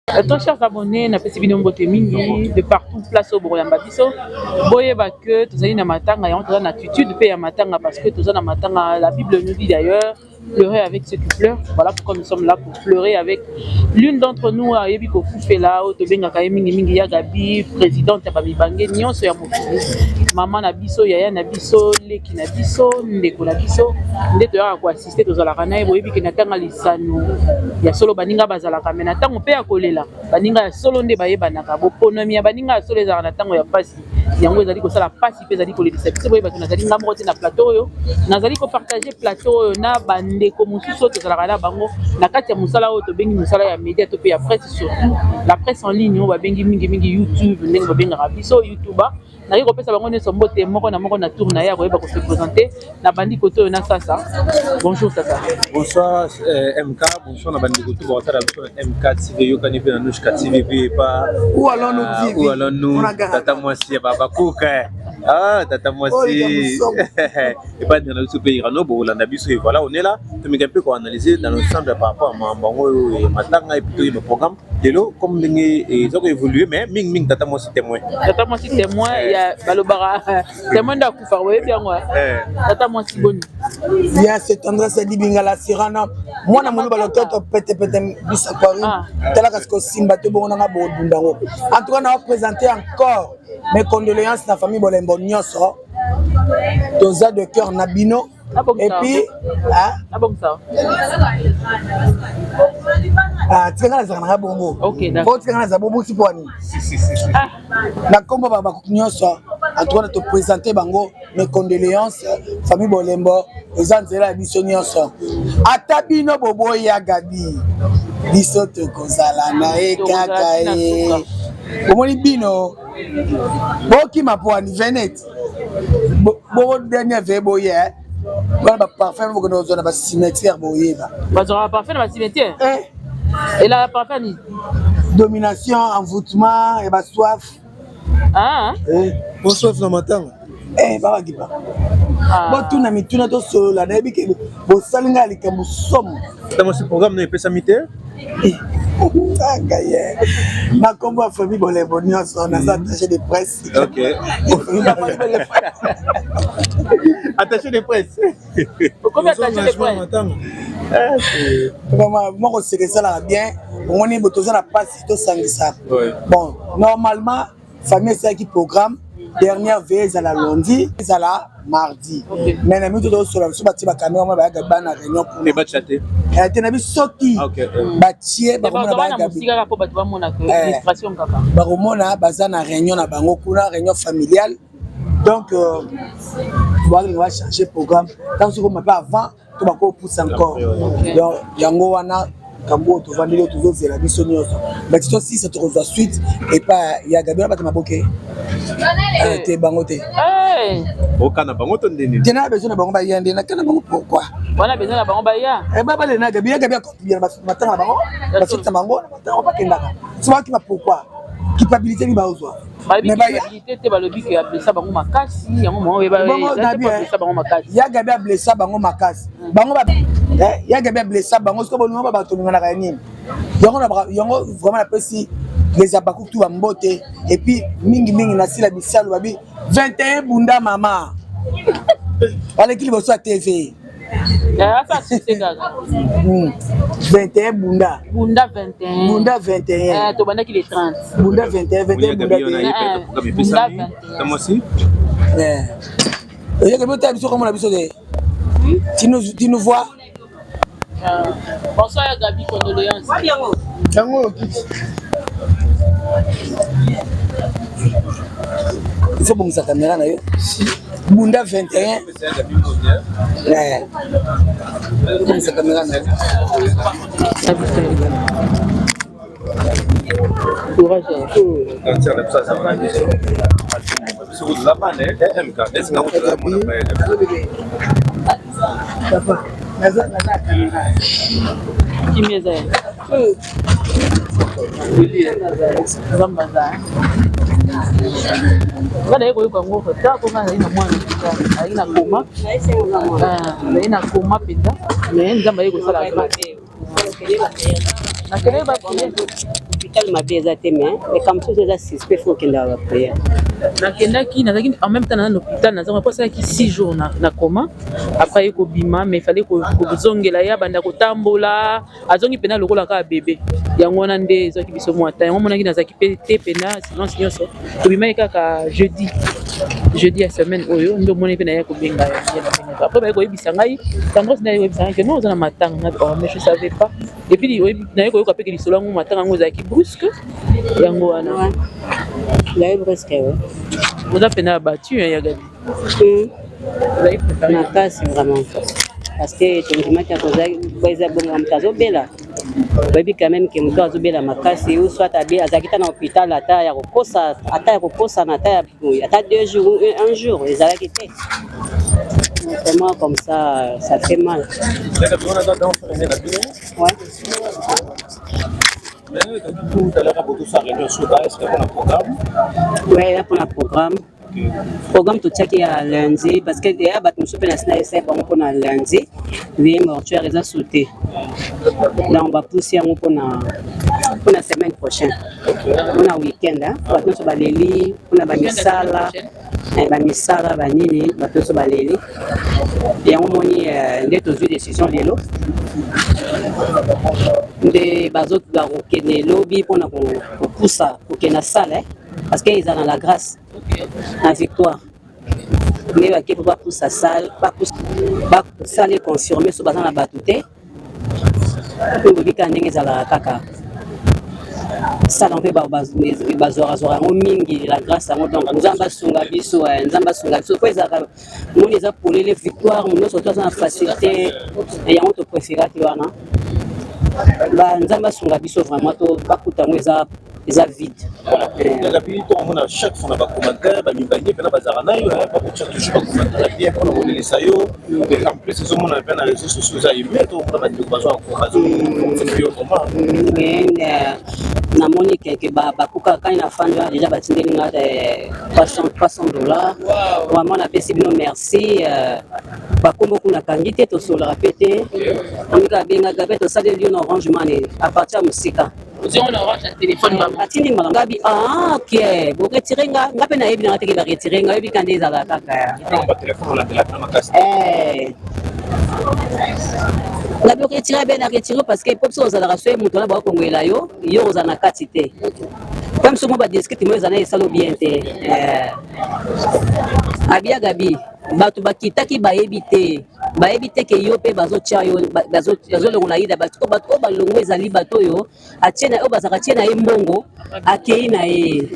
Très chers abonnés, napesi bino mbote mingi de partout place oyo bokoyamba biso. Boyeba que tozali na matanga yango toza na attitude pe ya matanga parce que toza na matanga. La Bible nous dit d'ailleurs pleurer avec ceux qui pleurent. Voilà pourquoi nous sommes là pour pleurer avec l'une d'entre nous ayebi kokufela oyo tobengaka ye mingi mingi ya Gabi, présidente ya bamibange nyonso ya mokili, mama na biso, yaya na biso, leki na biso, ndeko na biso, nde toyaka koassiste, tozalaka na ye. Boyebi ke na ntanga lisano ya solo baninga bazalaka, me na ntango mpe ya kolela baninga ya solo nde bayebanaka. Boponomi ya baninga ya solo ezalaka na ntango ya mpasi, yango ezali kosala mpasi mpe ezali kolelisa biso. Boyeba ke nazali nga moko te na plateau oyo, nazali kopartage plateau oyo na bandeko mosusu oyo tozalaka na bango na kati ya mosala oyo tobengi mosala ya media to mpe ya presse, surtout la presse en ligne oyo babengi mingimingi YouTube, ndenge babengaka biso YouTuber. Naye kopesa bango nyonso mbote moko na moko na tour na ye akoyeba kose présenter. Na bandi kote oyo na sasa. Bonjour sasa. Bonsoir MK, bonsoir na bandeko tu bakotala biso na MK TV, yokani mpe na Nushka TV mpe epa Où allons-nous TV? Où allons-nous? Tata mwasi ya babakuka. Ah, tata mwasi. Epa na biso mpe Irano bokolanda biso et voilà, on est là. Tomeka mpe koanalyser dans l'ensemble par rapport à makambo yango oyo matanga et puis toyeba programme lelo comme ndenge eza koévolue, mais mingi mingi tata mwasi témoin. Tata mwasi témoin ya balobaka témoin nde akufaka, boyebi yango. Tata mwasi, boni? Bien, c'est Tendresse Dibingala Sirana. Mwana moluba lototo pete pete bisakwari. Talaka siko simba te bongo nanga bodunda ngo. En tout cas, na présenter encore mes condoléances na famille Bolembo nyonso. Toza de cœur na bino. Et puis, hein? Abongisa. Ah, tika nga nazalaka nanga bongo. Ok, d'accord. Po tika nga nazala bongo si po ani. Si, si, si, si. Na nkombo babakuki nyonso, en tout cas toprésente bango mes condoléances. Famille Bolembo eza nzela ya biso nyonso. Ata bino boboya Gabi, biso tokozala na ye kaka ye. Omoni bino bokima po ani venet boko dernier ve boye wana baparfum bokende kozwa na bacimetière, boyeba. Bazwaka parfum na bacimetière? Eh. Elaka parfum nini? Domination, envoûtement ya basoif. Ah. Eh. Bonsoir na matanga. Eh, babakipa. Ah. Botuna mituna, tosolola. Nayebi ke bosali ngai ya likambo somo. Tata mwasi, programme no epesami te. Anga ye na nkombo ya famille Bolembo nyonso, naza attaché de presse. Ok, attaché de presse. Okomi attaché de presse. Matanga. Vraiment, moko seke esalaka bien. Omoni bo toza na mpasi, tosangisa. Bon, normalement famille esalaki programme dernière veille ezala lundi, ezala mardi. Mais na mito tozosola biso batie bacaméra mwa bayaka bana réunion. Mpe batya te. Kuna te na biso soki batie bakomona. Baza na bayaka mosika kaka mpo bato bamona ke illustration kaka. Bakomona baza na réunion na bango kuna, réunion familiale. Donc balinga bachange programme ntango soki koma mpe avant to bakopusa encore. Donc yango wana kambo oyo tovandeli oyo tozozela biso nyonso bati tosisa, tokozwa suite epai ya Gabi wana. Bato maboke te, bango te. Eh, okana bango to ndeni? Te, na besoin na bango baya nde nakana bango pourquoi? Wana besoin na bango baya. Babale na Gabi, ya Gabi acontribue na matanga na bango, bafeti na bango, na matanga bakendaka so bakima. Pourquoi? Culpabilité ni baozwa. Balobi Mais baya. Culpabilité te, balobi ke ablessa bango makasi, yango moko Bongo Gabi, ablessa bango makasi. Ya Gabi ablessa bango makasi, bango ya Gabi ablessa bango. Siko bolingo ba bato olinganaka ya nini? Yango yango vraiment napesi les abakuku tu bambote. Et puis mingimingi nasila bisalo babi 21 bunda mama baleki liboso ya TV. Asa succès kaka. 21 bunda. Bunda 21. Bunda 21. Eh, tobandaki le 30. Bunda 21, 21 bunda Gabi wana ye te. mpe programme epesami, tata mwasi. Oyeke botala biso komona biso te. Tu nous vois. Bonsoir ya Gabi, condoléances. Yango oyo kiti, il faut bongisa caméra na yo. Bunda 21. Eh. Bongisa caméra na yo. Courage. Cancer na biso azala na biso biso kozala bana MK neti na kozala mona mayele. Papa, naza caméra. Kimia eza ya Nzambe aza. Nga naye koyoka yango retard mpo nga nazali na mwana mpenza, azali na koma, azali na koma mpenza, mais Nzambe aye kosala grâce. Nakendeki baprière. Hôpital mabe eza te, mais likambo mosusu eza suspect, faut okendaka baprière. Nakendaki, nazalaki en même temps naza na hôpital, nazango mpo asalaki 6 jours na coma. Après aye kobima, mais fallait kozongela ye, abanda kotambola, azongi mpena lokola kaka bebe. Yango wana nde ezwaki biso mwa ta. Yango monaki nazalaki mpe te mpena silence nyonso. Tobimaki kaka jeudi ya semaine oyo, nde omoni mpe naye kobenga ye. Nabengaka après, baye koyebisa ngai, Tendresse nde aye koyebisa ngai ke non, oza na matanga. Oh, mais je savais pas. Et puis naye koyoka mpe ke lisolo yango, matanga yango ezalaki brusque, yango wana. Ezalaki brusque, ouais. Oza mpena battu ya Gabi. Ozali préparé? Makasi vraiment, parce que tondimaki eza bongo. Moto azobela, oyebi quand même ke moto azobela makasi, ou soit azalaki ta na hôpital, ata ya kokosa, ata ya kokosana, ata ya ata 2 jours ou un jour ezalaki te. Vraiment, comme ça, ça fait mal. Ouais. Ouais, eza mpona programme. Programme totiaki ya lundi, parce que eya bato mosusu mpe na sina esai bango mpona lundi. Veillée mortuaire eza sauté, donc bapusi yango mpona semaine prochaine, mpona weekend. Bato nyonso baleli mpona bamisala, bamisala banini, bato nyonso baleli yango. Moni nde tozwi décision lelo, nde bakokende lobi mpona kopusa kokende na salle, parce que eza na La Grâce, na Victoire. Nde bake mpo bapusa salle, basale confirme so baza na bato te. Mpe boyebi kaka ndenge ezalaka, kaka sala mpe bazwakazwaka yango mingi, La Grâce yango. Donc Nzambe asunga biso, Nzambe asunga biso, po ezalaka moni eza polele, Victoire nyonso to aza na facilité. Yango topréféraki wana. Nzambe asunga biso vraiment, to bakuta yango eza vide. Gabi, tokomona chaque fois na bacommentaire, bamibali mpena bazalaka na yo, bakotia toujours bacommentaire ya bien mpona kolelisa yo. En plus ezomona mpe na réseau sociaux eza aimé, tokomona bandeko bazwa yo vraiment. Namoni keke bakuka kani na fandi wana, déjà batindeli nga 300 $. Vraiment napesi bino merci. Bakombo kuna kangi te, tosolaka mpe te. Amika abengaka mpe, tosaleli yo na Orange Money à partir ya mosika. Atindi mbala ngabi. Ah, ok, boretire nga, nga mpe nayebi nanga teke baretire nga. Oyebi ka nde ezalaka kaka ngabi oretire be na retire, parce que po biso ozalaka so moto wana bakongoela yo, yo ozala na kati te. Po biso mo badiscute mo eza na esalo bien te. Abia Gabi, bato bakitaki, bayebi te, bayebi te ke yo mpe bazotia yo, bazolongola yida. Bato oyo balongo ezali bato oyo atie na oyo bazalaka tie na ye mbongo, akei na ye.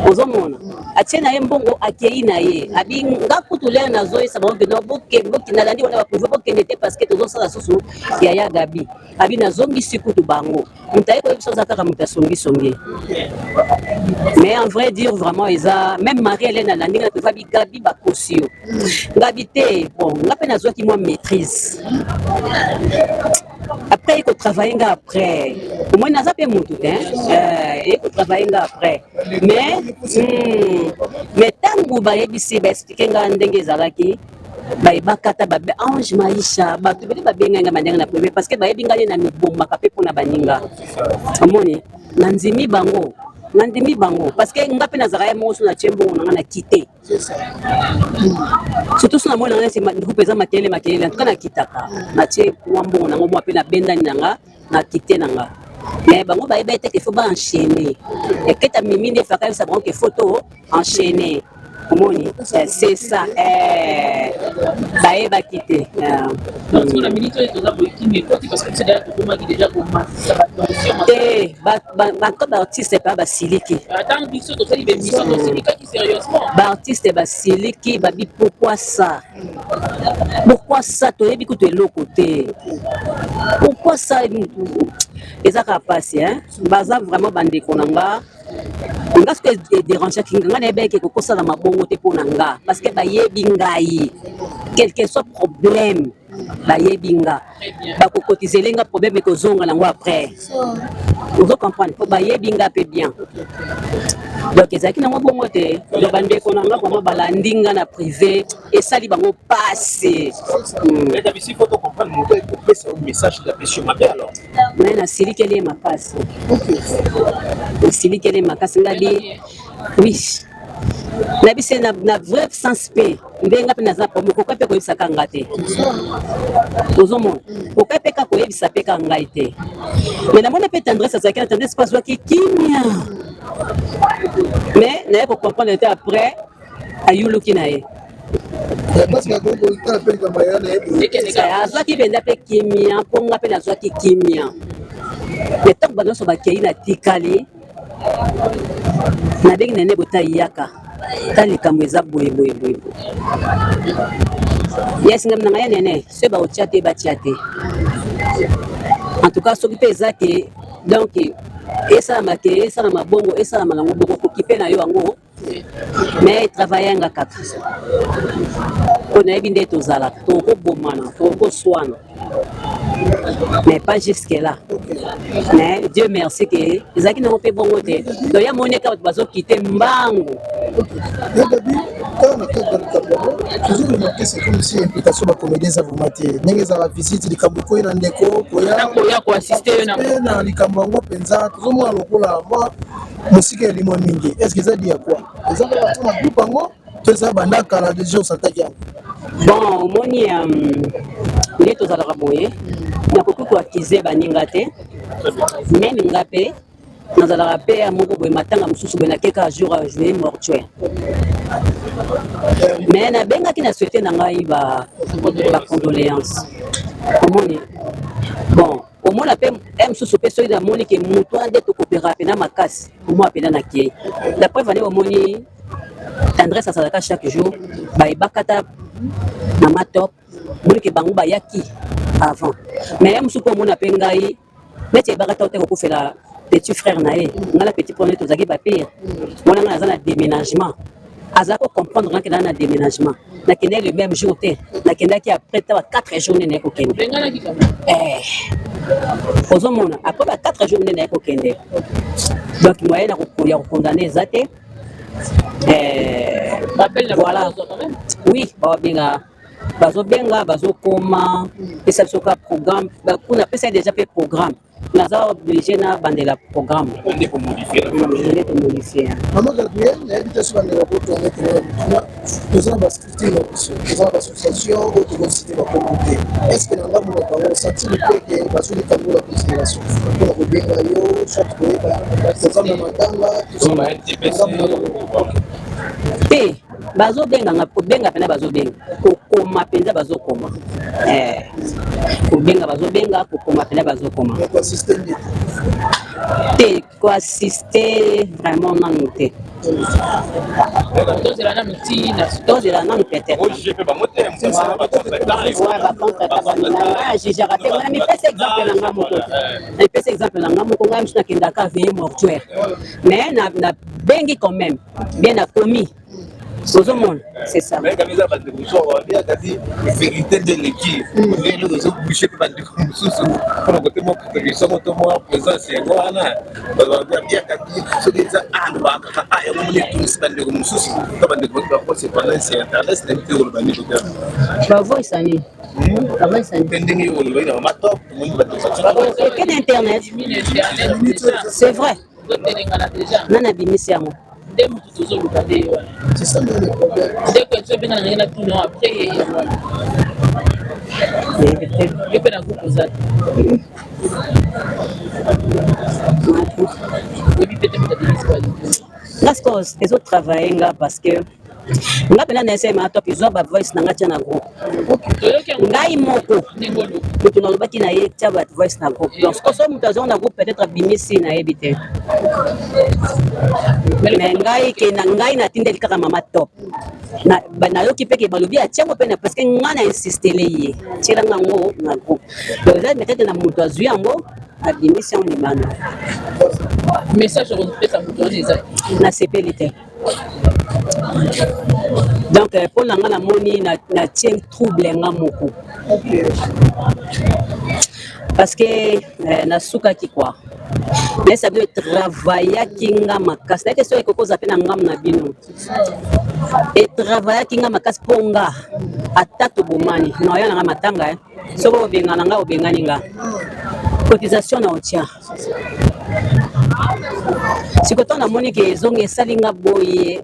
Ozomona atie na ye mbongo, akei na ye. Abi nga kutu lere nazoyesa bango keno nalandi wana baprouve bokende te, parce que tozosala susu yaya Gabi. Abi nazongisi kutu bango, moto aye koyebi biso aza kaka moto asongisongi. Mais en vrai dire, vraiment eza même Marie Hélène alandi nga mpe, Gabi bakosi yo. Ngabi te. Bon, nga mpe nazwaki mwa maîtrise après ekotravaille nga après. Omoni naza mpe motu te, ekotravaille nga après. Mais ntango bayebisi, baexplike nga ndenge ezalaki, bayebaka ta babe Ange Maisha, bato ebele babengai nga bandenge na premier, parce que bayebi ngai na mibombaka mpe mpona baninga. Omoni nandimi bango, nandimi bango, parce que nga mpe nazalaka ye moko. So natie mbongo na nga na kite, surtout so namoni nanga neti groupe eza makelele makelele, en tout cas nakitaka, natie mwa mbongo nango mwa mpe nabendani na nga na kite na nga. Mais bango bayeba ete ke faut baenchaîner. Eketa mimi nde efaka yebisa bango ke faut to enchaîner. Omoni, c'est ça, bayebaki te. Na minute oyo toza boye, kimi ekoti, parce que biso deja tokomaki deja komasisa batension. Te, bato baartiste mpe basiliki. Ata biso tosali bémission, tosilikaki sérieusement. Baartiste basiliki, babi pourquoi ça, pourquoi ça? Toyebi kutu eloko te, pourquoi ça? Eza kaka mpasi. Baza vraiment bandeko na nga. Nga soki edérangeaki nga, nga nayebaki ekokosala mabongo te mpo na nga, parce que bayebi ngai, quel que soit problème, bayebi nga, bakokotizele nga problème, ekozonga nango après. Ozo comprendre, po bayebi nga mpe bien. Donc ezalaki nango bongo te. Donc bandeko na nga vraiment balandi nga na privé, esali bango pasi. Mais nasilikeli ye makasi, nasilikeli ye makasi ngabi oui nabise na vrai sens mpe nde nga mpe naza okoki mpe koyebisaka nga te, ozomona, okoki mpe kaka koyebisa mpe ka ngai te. Mais namoni mpe Tendresse azalaki na Tendresse mpo azwaki kimia, mais naye kocomprendre te, après ayuluki na ye, azwaki mpenza mpe kimia, mpo nga mpe nazwaki kimia. Mais ntango bato nyonso bakei, natikali, nabengi nene botai, yaka ta, likambo eza boye boye boye boye. Yes, ngai na ngai ya nene, soki bakotia te, batia te. En tout cas soki mpe eza ke donc esalama ke esalama bongo, esalama nango bongo, koki mpe na yo yango. Mais travaille nga kaka mpo nayebi nde tozalaka, tokobomana, tokoswana, mais pas jusque là. Mais Dieu merci ke ezalaki nango mpe bongo te. Donc ya moni eka bato bazokite mbangu. Gabi, kaka na kati ya likambo yango, toujours remarqué, c'est comme si implication bacomédien eza vraiment te, ndenge ezala visite, likambo ekoyi na ndeko koya koassister yo na mpe na likambo yango mpenza, tozomona lokola mwa mosika elimwa mingi. Est ce que eza dia quoi? Eza kaka mpona groupe yango to eza banda kala déjà osantaki yango? Bon, omoni, nde tozalaka boye, nakoki koaccuser baninga te. Même nga mpe nazalaka mpe ya moko boye, matanga mosusu boye, nakeka jour ya veillée mortuaire, mais nabengaki na souhaite na ngai bacondoléance. Omoni, bon, omona mpe mosusu mpe soki namoni ke motu wana nde tokopera mpena makasi, omona mpena nakei. La preuve ane, omoni Tendresse azalaka chaque jour, bayebaka ta mama Top, omoni ke bango bayaki avant. Mais ye mosusu mpe omona mpe ngai neti eyebaka ta te kokufela petit frère na ye. Ngai na petit frère tozalaki bapire wana. Ngai naza na déménagement, azala kocomprendre nga kendaka na déménagement, nakendaki le même jour te, nakendaki après ta ba 4 jours nde naye kokende. Ozomona, après ba 4 jours nde naye kokende. Donc moyen ya kokondamner eza te. Voilà, oui, babenga, bazobenga, bazokoma, pesa biso ka programme kuna, pesa déjà mpe programme, naza obligé na bandela programme nde komodifier. Nde komodifier. Mama Gabriel, nayebi te so bandeko kotonga ekelele mituna. Toza na bastructure na biso, toza na baassociation oyo tokosite bakombo te. Est ce que na ngambo na bango osentiri mpe ke bazwi likambo na considération mpona kobenga yo, soit koyeba programme na matanga? Te, bazobenganga, kobenga mpena bazobenga, kokoma mpenza bazokoma. Kobenga bazobenga, kokoma mpena bazokoma. Koassister nde? Te, koassister vraiment nanu te. Tozela nanu ti na Tozela nanu peut-être. Jugeaka te. Wana mipesa exemple na nga moko, mipesa exemple na nga moko. Ngai mosu nakendaka veillée mortuaire, mais nabengi quand même bien, nakomi, ozomona, c'est ça. Mais eza bandeko mosusu babiakati vérité nde eleki, nde eloko ezobouche mpe bandeko mosusu mpona kote mwa contribution to mwa présence yango wana. Babiakati soki eza alobaka kaka a yango moni etungisi bandeko mosusu to bandeko baki baposte pendant ya internet. Nayebi te koloba nini te. Bavoice ani? Bavoice ani? Mpe ndenge olobaki na mama Top, tomoni bandeko. Ekende internet, c'est vrai. Nani abimisi yango? Nde motu tozoluka nde ye wana. C'est ça même le problème. Ndeko ezo ebenga na ngai na tuna après ye ye wana. Yo mpe na groupe oza te, oyebi mpe te moto abimisi bali. Nga sikoyo ezotravaille nga, parce que nga mpena na esema Top ezwa bavoice na nga, tia na groupe. Toyoki yango. Ngai moko ndenge olobi. Moto nalobaki na ye tia bavoice na groupe. Donc sikoyo so moto azongo na groupe, peut-être abimisi, nayebi te. Mais ngai ke na ngai natindeli kaka mama Top. Nayoki mpe ke balobi atiango mpe na, parce que ngai na insistele ye tielanga yango na groupe. Donc eza peut-être na moto azwi yango, abimisi yango libanda. Message okopesa moto wana eza? Nasepeli te. Donc mpo na nga namoni natie trouble nga moko, parce que nasukaki quoi. Nayebisa bino, etravaillaki nga makasi. Nayebi te soki ekoki kozala mpe na ngambo na bino. Etravaillaki nga makasi mpo nga ata tobomani na oya na nga matanga, eh. Soki obengana nga, obengani nga, cotisation na otia. Sikoyo ntango namoni ke ezongi, esali nga boye.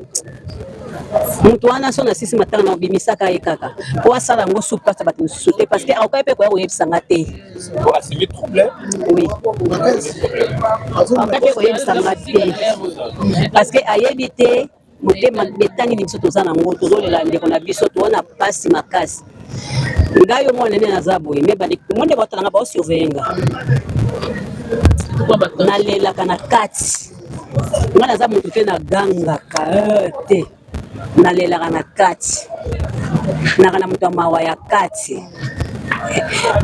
Moto wana so nasisi matanga na obimisaka ye kaka mpo asala yango sur place ya bato mosusu te, parce que akoki mpe koya koyebisa nga te. Oui, akoki mpe koyebisa nga te, parce que ayebi te motema betangi biso toza nango. Tozolela ndeko na biso, toza na pasi makasi. Ngai yo mwana nene naza boye, me mo nde batalanga, baosurveille nga. Nalelaka na kati. Ngai naza motu te nagangaka te, nalelaka na kati. Naka na moto ya mawa ya kati.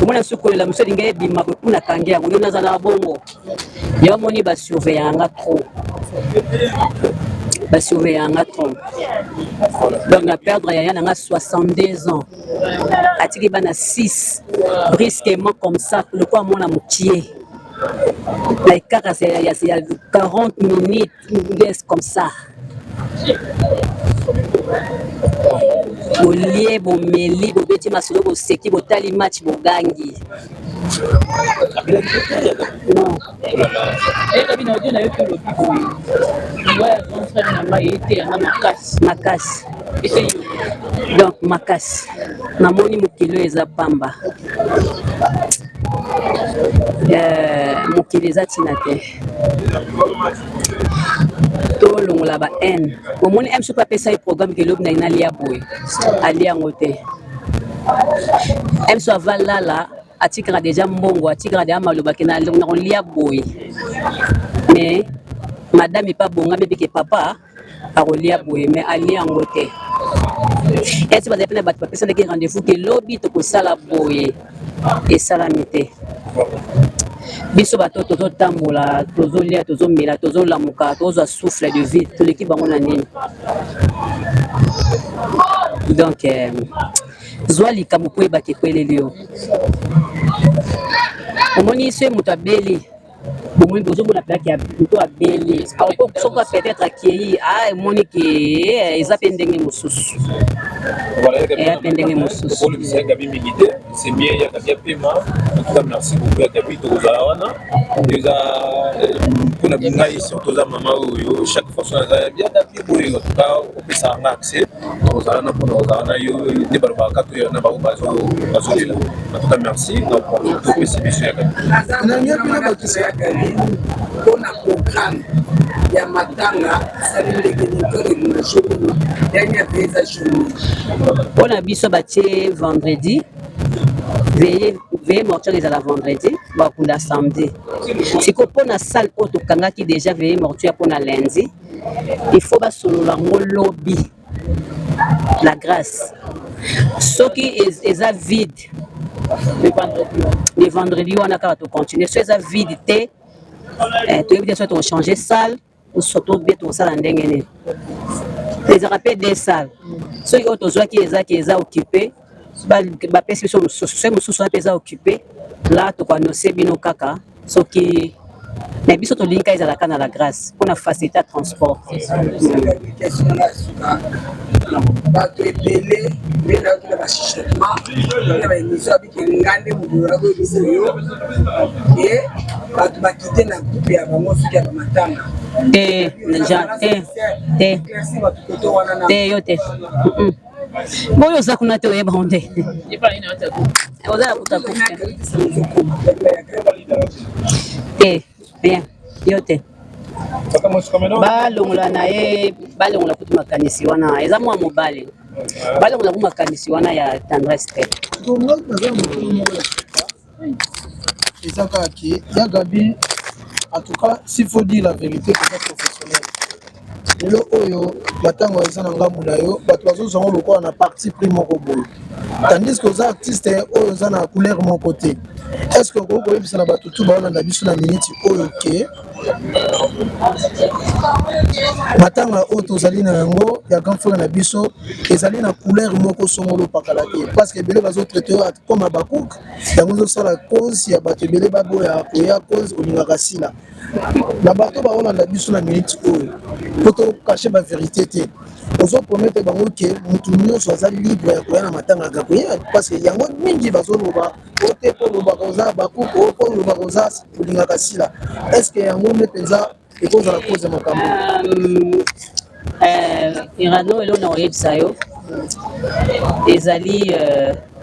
Omona soki kolela mosu elingi ebima boye, kuna kangi yango. Nde naza na bongo. Yo omoni, basurveillaka nga trop, basurveillaka nga trop. Donc na perdre yaya na nga, 62 ans, atiki bana 6, brusquement comme ça, lokola mwana mokie, na kaka ya 40 minutes, yes, comme ça. Bolie, bomeli, bobeti masolo, boseki, botali match, bogangi. Non. Eyebi na audio nayoki olobi boye: liwa ya grand frère na ngai eteyanga makasi. Makasi. Ete yo Donc makasi. Namoni mokili oyo eza pamba. Mokili eza ntina te. Tolongola ba haine. Omoni, m soki apesa ye programme ke lobi na ye nalia boye, alia yango te. M so avalala, atikaka déjà mbongo, atikaka déjà maloba ke na kolia boye. Mais madame epa bongami ebike, papa akolia boye, mais alia yango te. Esi bazali mpe na bato bapesanaki rendez-vous ke lobi tokosala boye, esalami te. Biso bato tozotambola, tozolia, tozomela, tozolamuka, tozwa souffle de vie, toleki bango na nini? Donc zwa likambo mpo oyebaka ekweleli yo. Omoni, so moto abeli, bomoni, bozomona plaque ya moto abeli, soki peut-être akei, emoni ke eza mpe ndenge mosusu, eya mpe ndenge mosusu. Olobisa ya Gabi mingi te, c'est bien. Ya Gabi apema. En tout cas, merci beaucoup ya Gabi. Tokozala wana. Eza mpona ngai surtout, oza mama oyo chaque fois so naza ya Gabi boye, en tout cas opesaka nga accès. Tokozala na mpona kozala na yo nde balobaka toya na bango bazolela. En tout cas, merci na opportunité opesi biso ya Gabi. Nalingi bino bakisa ya Gabi mpona programme ya matanga asali ndenge nini to elinga jour dernière veille eza journée? Mpona biso batie vendredi, veille mortuaire ezala vendredi, bakunda samedi. Sikoyo mpona salle oyo tokangaki déjà veille mortuaire mpona lundi, il faut basolola yango lobi. La Grâce, soki eza vide le vendredi wana, kaka tocontinue. So eza vide te, toyebi te soki tokochange salle to bien tokosala ndenge nini. Ezalaka mpe deux salles. Soki oyo tozwaki ezaki eza occupé, bapesi biso mosusu. Soki mosusu wana mpe eza occupé, la tokoannonce bino kaka. Soki mais biso tolingi kaka ezalaka na La Grâce mpona facilité ya transport. Question na suka: bato ebele nde nayoki na bachuchotement na baémission abiki nga nde moto nakoyebisa yo e bato bakite na groupe ya bango soki ya bamatanga. Te, te, te. Éclairci bato koto wana na Te, yo te. Boyo oza kuna te, oyeba ngo te, oza na kuta groupe te. Bien, yo te. Balongola na ye, balongola kutu makanisi wana. Eza mwa mobali, balongola ku makanisi wana ya tendresse te. Naza mokolo moko ya suka, eza kaka ke ya Gabi, en tout cas, s'il faut dire la vérité, eza professionnel. Lelo oyo batango eza na ngambu na yo, bato bazozwa ngo lokola na parti pris moko boye, tandis que oza artiste oyo oza na couleur moko te. Est ce que okoki koyebisa na bato tu baolanda biso na miniti oyo ke Matanga oyo tozali na yango ya grand frère na biso ezali na couleur moko songolo pakala te, parce que ebele bazo traiter oyo comme Habacuc, yango ezosala cause ya bato ebele baboya koya cause olingaka sila na bato baolanda biso na minute oyo po to cacher ba verité te. Ozo promettre bango ke mutu nyonso aza libre ya koya na matanga ya Gabriel, parce que yango mingi bazoloba o te mpo olobaka oza Habacuc, o mpo olobaka oza olingaka sila. Est ce que yango nde mpenza ekozala cause ya makambo? Irano, eloko na koyebisa yo ezali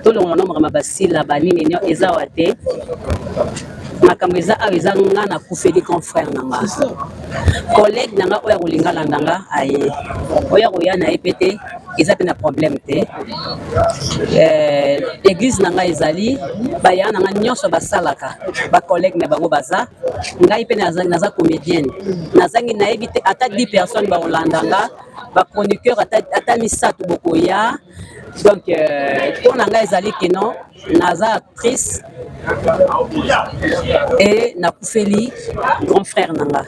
tolongola no makambo ya basila banini nio eza awa te. Makambo eza awa eza nga nakufeli grand frère na nga, collègue na nga oyo akolinga landa nga aye, oyo akoya na ye pe te, eza pe na problème te. Église na nga ezali baya na nga nyonso basalaka, ba collègue na bango baza, ngai pe naza comédienne, nazangi nayebi te ata 10 personnes bakolanda nga, ba chroniqueur ata misato bokoya. Donc mpo na ngai ezali keno naza actrice et nakufeli grand frère na nga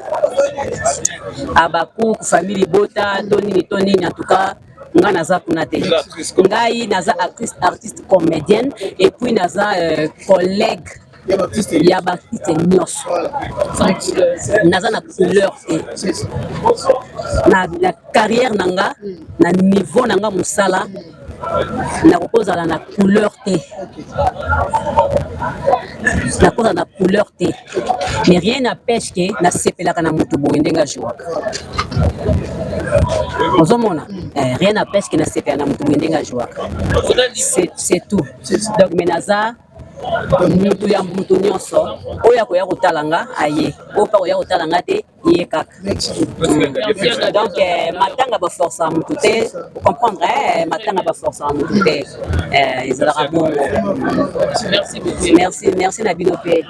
Habacuc, famille libota to nini to nini, en tout cas nga naza kuna te. Ngai naza actrice, artiste comédienne, et puis naza collègue ya baartiste nyonso. Naza na couleur te na carrière na nga, na niveau na nga mosala, nakokozala na couleur te, nakozala na couleur te, mais rien n'empêche ke nasepelaka na motu boye ndenge ajouaka, ozomona, rien n'empêche ke nasepela na motu boye ndenge ajouaka, c'est tout. Donc mais naza mutu ya mutu nyonso oyo akoya kotala nga aye, oyo mpe akoya kotala nga te ye kaka. Donc matanga baforcaka mutu te, comprendre, matanga baforcaka mutu te, ezalaka bongo. Merci, merci na bino mpe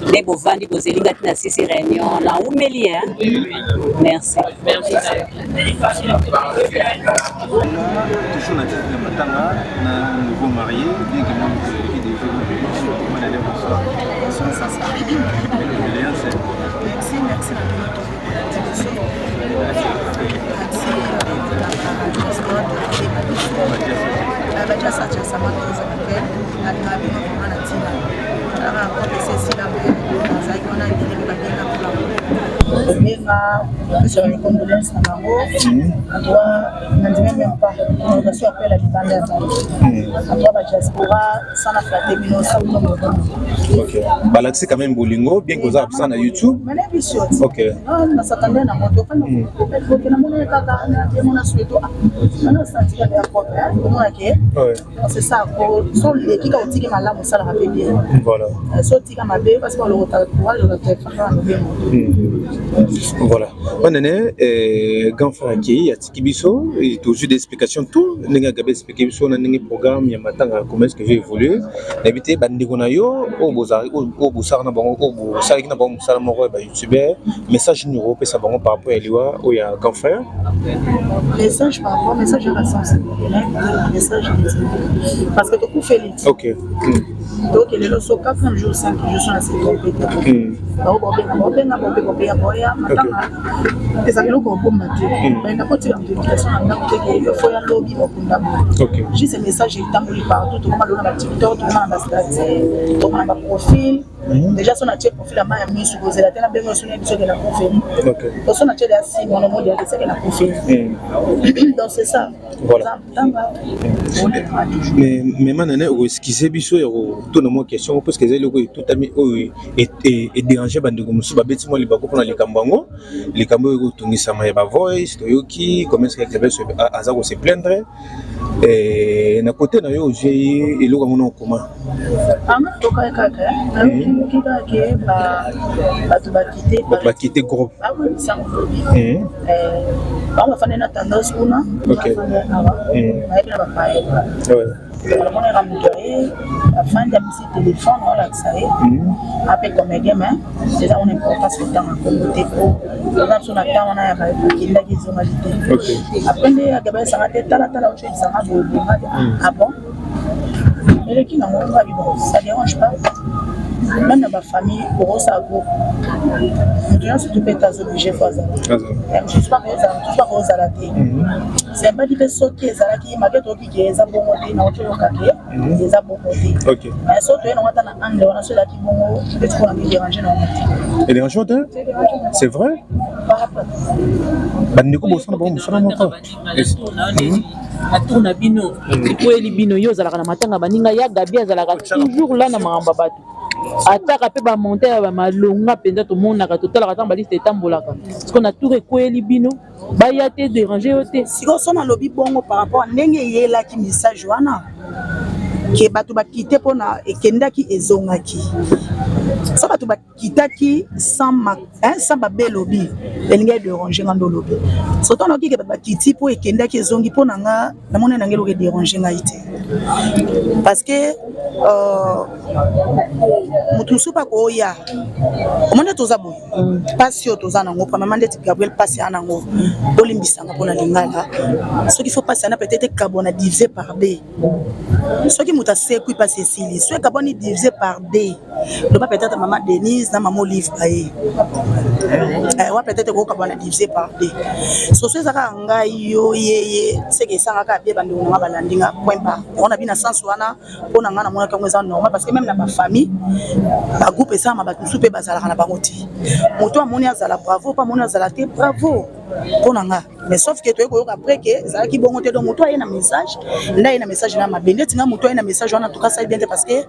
nde bovandi bozeli nga ntina sisi réunion na umeli. Merci. Toujours na titre ya matanga na nouveau marié, bien que moi eleki déjà. Madame, bonsoir. Bonsoir, Sasa. Mes condoléances. Merci, merci na bino biso. Merci na diaspora toyeba biso. Badiasa diasama tozala alingaka bino vraiment na ntina. Talaka kope esila boye, nazalaki wana ebele mpe babenga mpona kobenga kopesa ba condoléance na bango. En tout cas, nandimi même pas baso appel libanda ya nzambe. En tout cas, badiaspora sana flatte bino surtout. Ok, balakisi quand même bolingo, bien que oza absent na YouTube. Mane biso nasatande na moto oke namoni kaka yemona sueto mana osantika ya propre omonake. C'est ça, so oleki ka otiki malamu osalaka mpe bien. Voilà. So otika mabe parce que olokota courage ozwa telefone na lobengo. Voilà, banene grand frère akei atiki biso, tozwi des explications tout ndenge agabi expliqué biso na ndenge programme ya matanga comment est-ce que veut évoluer. Nayebi te bandeko na yo oyo bosala na bango, oyo bosalaki na bango mosala moko ya bayoutubeur, message nini okopesa bango par rapport ya liwa oyo ya grand frère? Message par rapport message ya basensible, message parce que tokufeli. Ok. Toke lelo so 4 jours, 5 jours so na sécurité te, bango baobenga, baobenga, baobenga, baobenga, boya matanga ezalaki eloko obomba te, balinga kotika moto invitation na ndako teke yo fo ya lobi bakunda boye. Juste message etamboli partout, tokoma lelo na baTikTok, tokoma na bastatuts, tokoma na baprofil. Déjà so natie profil ya mai ya misu, kozela te nabenga so nayebi soki na kufeli, so natie ya nsima na modi seke na kufeli. Donc c'est ça. Voilà. Tanga. Mais manene, oexcuse biso ya kotuna mwa question, parce que eza eloko etutami oyo edérange bandeko mosusu, babeti mwa libako mpona likambo yango, likambo oyo ekotungisama ya bavoice. Toyoki comment est-ce que aza kose plaindre na côté na yo, ozwi eloko yango na okoma? Anga tokai kaka, nayoki kaka ke bato bakite. Bato bakite groupe. Bakoyebisango lobi bango bafandi na tendance kuna, bafandi awa, nayebi na bapaya. Namonaka moto aye afandi, apesi telefone, olakisa ye ape comédien, mais eza wana importance kotanga kombo te, po oza biso na temps wana ya akendaki ezongaki te. Après nde agaba esanga te, talatala oco ebisanga boye bonga te. Ah bon, eleki nango ngabi, bon, ça dérange pas. Même na bafamille, okosala groupe, moto nyonso to mpe te azoblige fo azala, mosusu bakozala te. Sembaki mpe soki ezalaki mabe, toyoki ke eza bongo te, na otoyoka ke eza bongo te. Mais so toye nango ata na angle wana, so ezalaki bongo, neti mpona midérange nango te. Edérange te, c'est vrai. Bandeko bosala bango mosala moko. Na tour na bino ekweyeli bino. Yo ozalaka na matanga, baninga ya Gabi azalaka toujours la na makambo ya bato, ataka mpe bamonte ya bamalonga mpenza. Tomonaka, totalaka ntango baliste etambolaka. Siko na tour ekweyeli bino, baya te, dérange yo te? Sikoyo so nalobi bongo par rapport ndenge eyelaki message wana ke bato bakite mpona ekendaki ezongaki, so bato bakitaki sans babelobi, elingi edérange nga nde olobi. Surtout nayoki ke bato bakiti mpo ekendaki ezongi, mpo na nga namoni nange eloko edérange ngai te, parce que moto mosusu mpe akoya omoni nde toza boye. Mpasi oyo toza nango, premièrement ndeti Gabriel, mpasi ya nango, olimbisanga mpona lingala, soki fo mpasi yana peut-être ekabwana divisé par deux. Soki moto asekwi, mpasi esili. So ekabwani divisé par deux, loba peut-être mama Denise na mama Olive baye wa, peut-être ekokabwana divisé par deux. Soso eza kaka ngai, yo, yeye, seke esangaka bie bandeko nanga balandi nga, point barre. Yango na bina sens wana, mpo na ngai namonaki yango eza normal, parce que même na bafamille, bagroupe esalama, bato mosusu mpe bazalaka na bango te. Moto amoni azala, bravo, mpo amoni azala te, bravo mpo na nga. Mais sauf que toye koyoka après ke ezalaki bongo te. Donc moto aye na message nde aye na message na mabe. Ndeti nga, moto aye na message wana, en tout cas asali bien te, parce que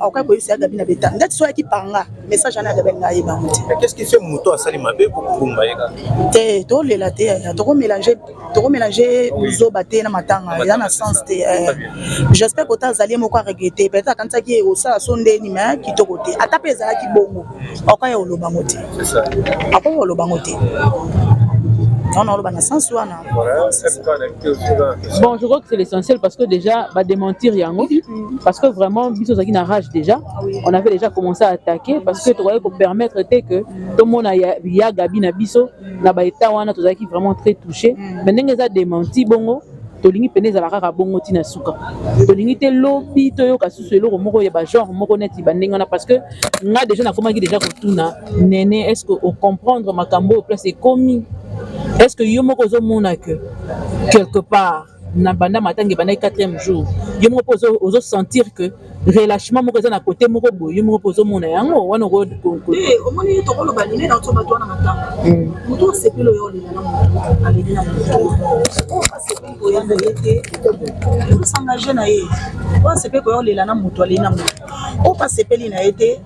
akoki koyebisa ya Gabi na beta. Ndeti so ayaki panga message wana ya Gabi, alinga ayeba yango te. Qu'est-ce qui fait moto asali mabe kokobomba ye kaka? Te, tolela te, tokomélange bozoba te na matanga, eza na sens te. J'espère kota azali ye moko aregrete, peut-être akanisaki osala so ndeni, mais kitoko te. Ata mpe ezalaki bongo, akoya olobango te, akoya olobango te. Wana oloba na sens wana. Bon, je crois que c'est l'essentiel, parce que déjà badémentir yango, parce que vraiment biso ozalaki na rage déjà, on avait déjà commencé à attaquer, parce que tokoki kopermettre te que tomona ya Gabi na biso na baétat wana. Tozalaki vraiment très touché, mais ndenge eza démenti bongo, tolingi pene ezala kaka bongo ntina suka. Tolingi te lobi toyoka susu eloko moko ya bagenre moko neti bandenge wana, parce que nga déjà nakomaki déjà kotuna nene: est ce que ocomprendre makambo oyo place ekomi? Est ce que yo moko ozomona que quelque part na banda matanga ebandaki quatrième jour, yo moko mpe ozosentir que relâchement moko eza na côté moko boye? Yo moko mpe ozomona yango wana? Omoni, tokoloba nini na oto bato wana matanga? Moto asepeli oyo olela na moto aleli na moto oyo asepeli koya na ye te, ozosengage na ye. Oyo asepeli koya olela na moto aleli na moto oyo mpe asepeli na ye te,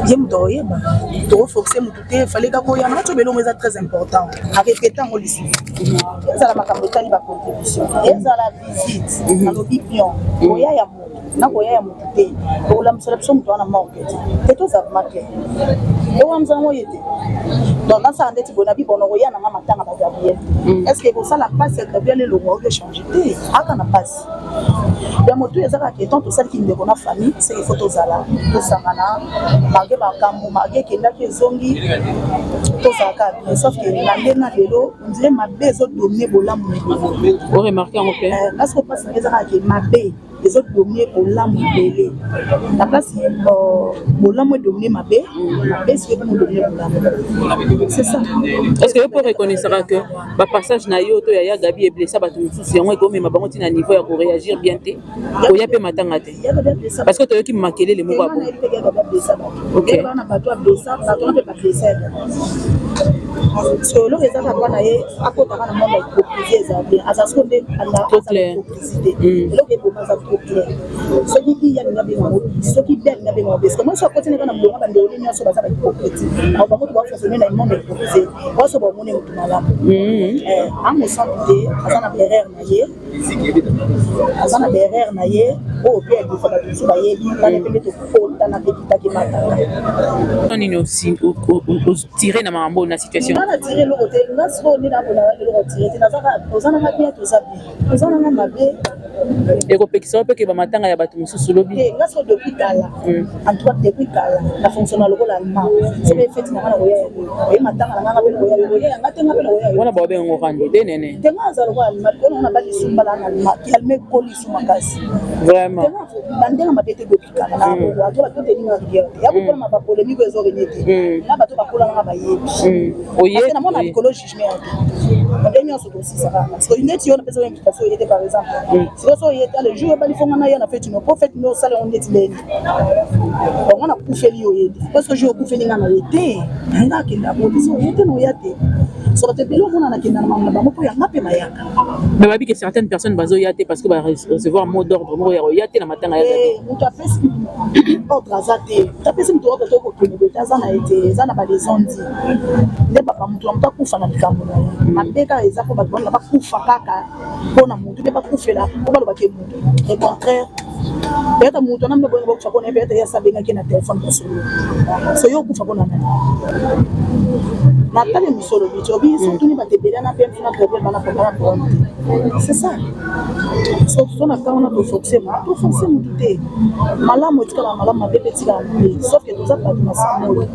ye moto akoyeba. Tokoforce motu te. Fale kaka oya na oto belongo, eza très important. Arépéter yango lisusu, ezala makambo etali bacontribution, ezala visite, nalobi bien, koya ya motu na koya ya motu te, okolambisela biso moto wana morgue te te. Toza vraiment clair, ekolamisa yango ye te. Donc nasala ndeti boye na bibono koya nanga matanga ba Gabriel, est ce que ekosala mpasi ya Gabriel elongo oki échange te? Aka na mpasi ya motu eza kaka etant tosaliki ndeko na famille, c'est il faut tozala tosangana malgré makambo, malgré ekendaki ezongi, tozalaka bien. Sauf que na nde na lelo, on dirait mabe ezodomine bolamu. Oremarke yango mpe? Parce que mpasi eza kaka ke mabe ezodomine bolamu ebele na place bolamu edomine mabe. Mabe soki ekomi odomine bolamu, c'est ça. Est ce que yo mpo reconnaissaka que bapassage na yo to ya ya Gabi eblessa bato mosusu, yango ekomema bango ntina niveau ya koréagir bien te, koya mpe matanga te, parce que toyoki makelele moko ya bongo? Ok. Bana bato ablessa bato wana mpe bablessa ya so eloko eza kaka na ye akotaka na monde ya hypocrisie. Eza bien, aza siko nde Trop clair. Hypocrisie te. Eloko eboma aza trop clair. Soki i alingi abenga ngo, soki be alingi abenga ngo, parce que moi so akoti neka na molongo, bandeko nyonso baza bahypocrite. Awo bango to bafonctionne na monde ya hypocrisie, waso bamoni motu malamu amosantu te. Aza na baerreur na ye, aza na baerreur na ye oyo mpe adefa bato mosusu bayebi wana mpe nde tokotana mpe kitaki matanga. Nini otire na makambo oyo na situation? émission. Nga na tire eloko te, nga sikoyo nde nakona eloko tire te, naza kaka oza nanga bien, toza bien, oza nanga mabe. Ekopekisa yo mpe ke bamatanga ya bato mosusu lobi. Te, nga sikoyo depuis kala, en tout cas depuis kala na fonctionne lokola allemand. Soki efeti na nga na koya yango, oye matanga na nga, nga mpe nakoya yo, oye yanga te, nga mpe nakoya yo. Wana baobenga ngo rando te, nene. Te, nga aza lokola allemand, likolo na bali sumbala na allemand, ki allemand ekoli su makasi. Vraiment. Na ndenge mabe te, depuis kala na bato bato telinga rigueur te ya kokolama bapolémique oyo ezorenye te na bato bakola nanga bayebi. Oye. Namona likolo jugement ya te, nde nyonso tosisaka, parce que neti yo napesa yo invitation, oye te. Par exemple, sikoyo so oye te, le jour obali fonga na ye na feti no po feti no osala yango neti ndeni bango nakufeli yo, oye te, parce que jour okufeli nga na ye te, nga akenda bote so oye te na oya te. So bato ebele omona nakenda na makambo na bango mpo yanga mpe bayaka. Mais babi que certaines personnes bazoya te parce que barecevoir mot d'ordre moko ya koya te na matanga ya Gabi. Moto apesi ordre aza te, moto apesi moto ordre te kokende boye te, aza na ye te. Eza na balezondi nde baba moto na moto akufa na likambo na ye mabe kaka. Eza mpo bato bana bakufa kaka mpona motu mpe bakufela mpo balobaki motu. Au contraire, peut-être moto wana mpe boyenga bakufa mpona ye, peut-être ye asabengaki na telefone basolo. So yo okufa mpona nani? Natali misolo biti obi surtout bato ebele na mpe na problème bana problème problème te, c'est ça. So so na ntango wana toforce, toforce motu te. Malamu etikala malamu, mabe mpe etikala mabe, sauf que toza bato na samoi,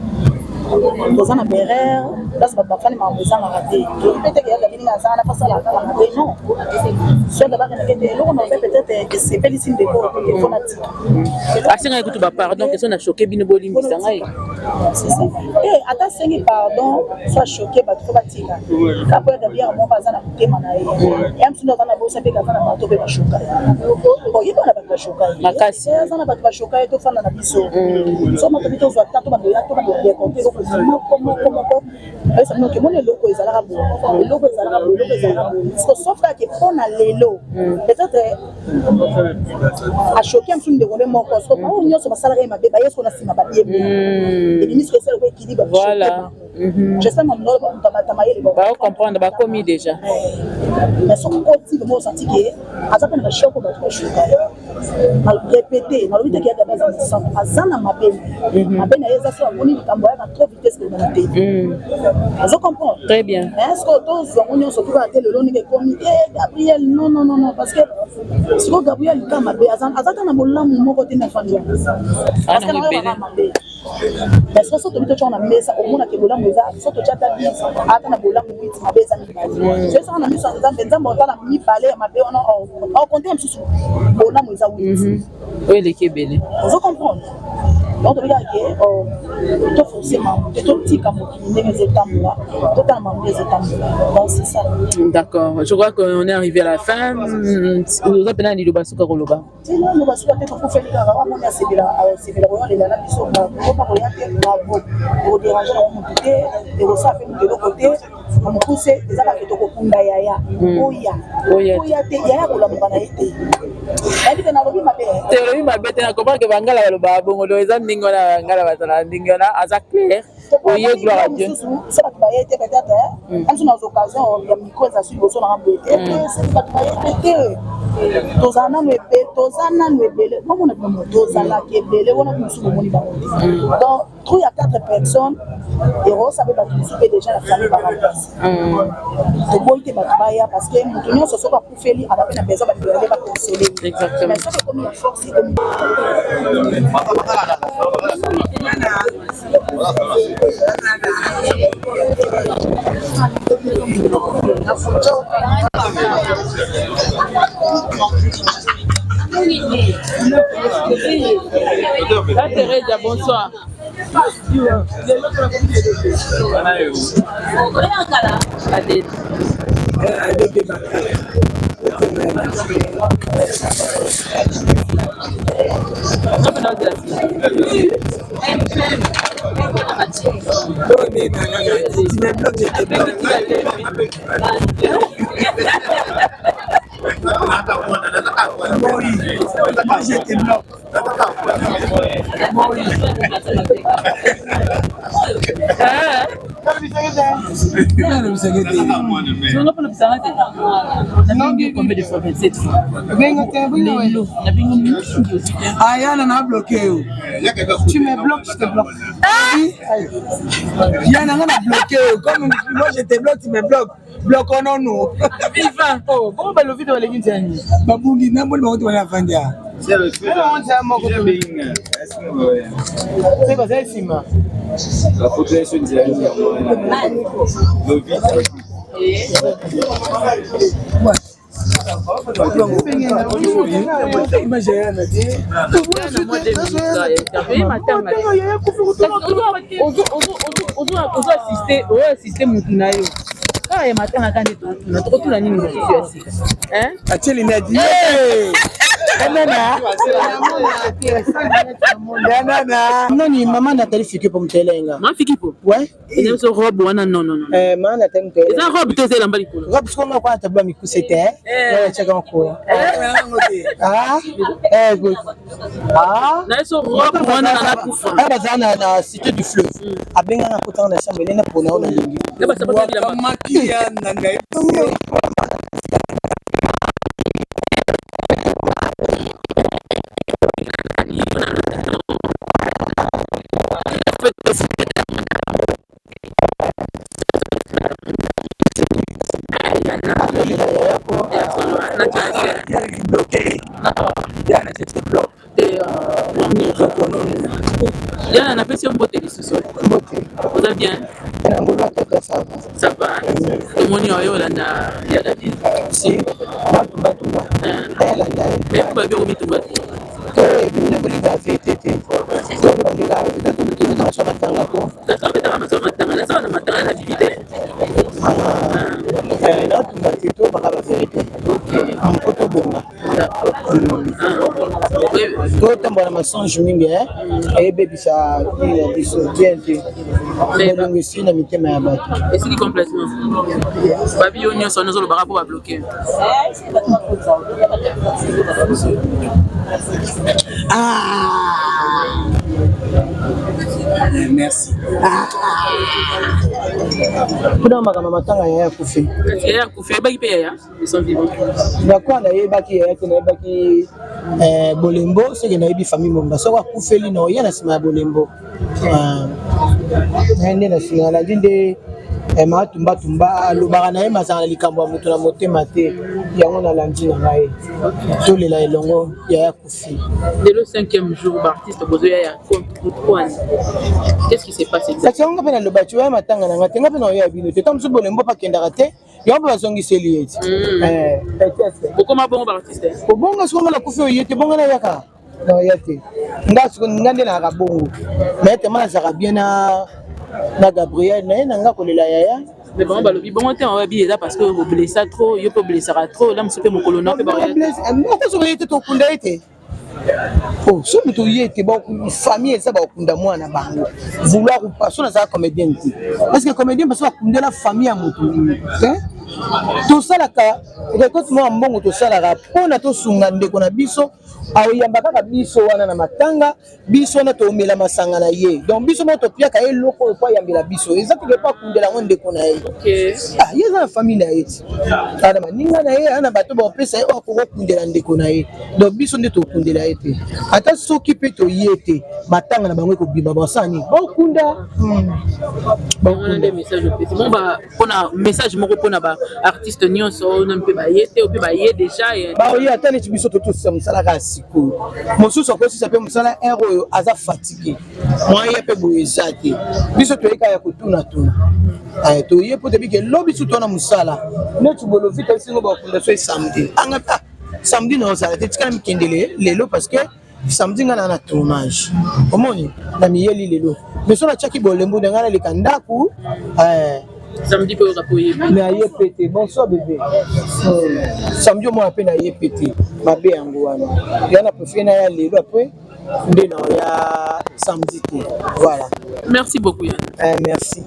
toza na berere place bato bafandi, makambo ezangaka te. Toyebi mpe teke yaka bininga azanga na fasala kaka mabe, non. Soit bakendeke te, eloko mabe peut-être esepelisi ndeko te, fo natika. Asengaki kutu bapardon ke so na choqué bino, bolimbisa ngai. Ata asengi pardon, so achoqué bato, fo batika kapo ya Gabriel moko aza na motema na ye ya mosusu aza na bosa mpe aza na bato mpe bashoka ye, oyebi wana bato bashoka ye. Makasi. Aza na bato bashoka ye. Tofanda na biso so moto bi tozwa ta to bandoya to bando décompte eloko moko moko moko, ayesa bino okemoni eloko ezalaka boye, eloko ezalaka boye, eloko ezalaka boye. Sauf kaka mpo na lelo peut-être achoqué mosusu ndeko nde moko, so bango nyonso basalaka ye mabe, baye soko na nsima babie ebimi soko esala équilibre. Voilà. J'espère mamoto mayele. Baocomprendre, bakomi déjà. Mais soki okoti vraiment, osenti ke aza mpe na bashoko bato bashoka ye. Répété, nalobi te keyaka aza mosantu, aza na mabe. Mabe na ye eza so amoni likambo ayaka trop vitesse kolobana te, ozo comprendre? Très bien. Mais est ce que tozwa ngo nyonso tukaka te lelo ndenge ekomi te Gabriel? Non, non, non, non, parce que sikoyo Gabriel ka mabe aza ta na bolamu moko te na fandi wana, parce que nayoka mabe. Mais soki tobi totyango na mesa, omonaka bolamu eza so totya ata 10, ata na bolamu 8, mabe eza mibale. So esaka na miso ya Nzambe, Nzambe otala mibale ya mabe wana, aokonte mosusu bolamu eza 8. Oyo eleki ebele. Ozo comprendre? Donc tobikaka ke toforce mambo te, totika mokili ndenge ezotambola, totala mambo nde ezotambola. Donc c'est ça. D'accord, je crois qu'on est arrivé à la fin. Oza mpena liloba suka koloba? Tina loba suka te, tokufeli kaka. Wamoni asepela, asepela koyolela na biso, opa koya te, bravo. Ekoderange nango motu te, ekosala mpe motu eloko te. Na mokuse eza kaka tokokunda yaya oya oya te, yaya kolamuka na ye te. Nayebi te, nalobi mabe? Te, olobi mabe te. Na comprendre ke bangala balobaka bongo, donc eza ndenge wana, bangala bazalaka ndenge wana. Aza clair, oye, gloire à Dieu. So bato baye te, peut-être amso na occasion ya micro eza su liboso nanga boye te. Soki bato baye te te, tozala nanu ebele, toza nanu ebele, bomona bino tozalaka ebele wana, mosusu bomoni bango te. Donc trou ya quatre personnes ekosa mpe bato mosusu mpe déjà na famille baremplace. Toboyi te bato baya, parce que moto nyonso soki akufeli aza mpe na besoin bato nde baconsole. Mais soki ekomi ya force, ekomi. Teresa, bonsoir. Adele. Moi, j'étais blanc. Songa mpo lobisanga te. Nabengi combien de fois 27 fois. Lelo nabengi mingi aussi. Ayana na bloqué yo. Tu me bloques, je te bloque. Yana nga na bloqué yo. Comme moi je te bloque, tu me bloques. Bloquons-nous. Viva. Oh, comment balobi to baleki nzela nini? Babungi na mboli bango te bana vandi ya. Nzela moko to. Se bazali nsima. Ozo assiste, ozo assiste mutu na yo. Kaka ya matanga kaka nde totuna, tokotuna nini mosusu ya sika? Atie lineti. Yanana. Yanana. Nani maman Nathalie Fikipo mutelenga. Maman Fikipo? Ouais. Eza biso robe wana non non non. Eh maman Nathalie mutelenga. Eza robe te eza elamba likolo. Robe siko nga kwa tabla mikuse te. Eh chaka nkoya. Ah eh good. Ah na biso robe wana na nakufa. Ah baza na na cité du fleuve. Abenga nga kotanga na chambre elena pona ona lingi. Na ba sapato bilamba. Makia na ngai. Yana napesi yo mbote lisusu. Oza bien? Ça va. Tomoni oyo olanda ya David. Mais po babi okomitumba te. Tobetaka masolo matanga, nasala na matanga na bibi te. Totambola na masonge mingi eyebebisa nini na biso bien te, bolingo esili na mitema ya bato. Esili complètement. Babi yo nyonso wana ozolobaka mpo babloke. Merci. Mpona makambo matanga yaya akufi. Yaya akufi, ayebaki mpe yaya de son vivant. Nakwa nayebaki yaya te, nayebaki Bolembo, soki nayebi famille momba, soki akufeli na oya na nsima ya Bolembo naye nde na nsima nalandi nde matumbatumba alobaka na ye mazala na likambo ya moto na motema te, yango nalandi na ngai tolela elongo yaya kufi. Lelo cinquième jour baartiste bozoya ya kwani, qu'est-ce qui s'est passé? Kasi yango nga mpe naloba ti oya matanga na nga te, nga mpe na oya bino te, ta mosusu Bolembo mpe akendaka te, yango mpe bazongiseli ye ti okoma bongo baartiste. Obonga siko nga nakufi oye te, bonga nayaka naoya te, nga siko nga nde nayaka bongo, mais tema nazalaka bien na Gabriel naye na nga kolela yaya. Mais bango balobi bongo te, babi eza parce que oblessa trop, yo mpe oblessaka trop, la mosusu mpe mokolo na mpe baoya te. Ata soki oye te, tokunda ye te. Oh, so moto oye te, famille eza bakunda mwana bango, vouloir ou pas. So nazala comédienne te, parce que comédien parce bakundela famille ya moto te. Tosalaka récolte mwa mbongo, tosalaka mpona tosunga ndeko na biso, aoyamba kaka biso wana na matanga, biso wana tomela masanga na ye, donc biso moko topiaka ye eloko oyo po ayambela biso, eza teke po akundela yango ndeko na ye. Ah, ye eza na famille na ye ti, ana baninga na ye, ana bato bakopesa ye oyo akokokundela ndeko na ye, donc biso nde tokundela ye te. Ata soki mpe toye te, matanga na bango ekobima, basala nini? Bakunda. Wana nde message opesi bon mpona message moko mpona baartiste nyonso oyo mpe baye te, mpe baye déjà. Baoye ata neti biso totosisa mosala kaka sikoyo, mosusu akosisa mpe mosala heure oyo aza fatigue, moyen mpe boye eza te. Biso toyeka ya kotunatuna, toye mpo toyebi ke lobi su tona mosala neti bolovi tosingo bakunda so samedi anga samedi na ozala te, tikala mikendele lelo parce que samedi nga na tournage, omoni na miyeli lelo, mais so natiaki bolembo na ngai naleka ndako. Samedi mpe oyoka mpo oyebi. Naye pe te. Bonsoir bébé. Samedi omona mpe naye pe te, mabe yango wana ya na préféré naya lelo, après nde na oya samedi te, voilà. Merci beaucoup Yann. Merci.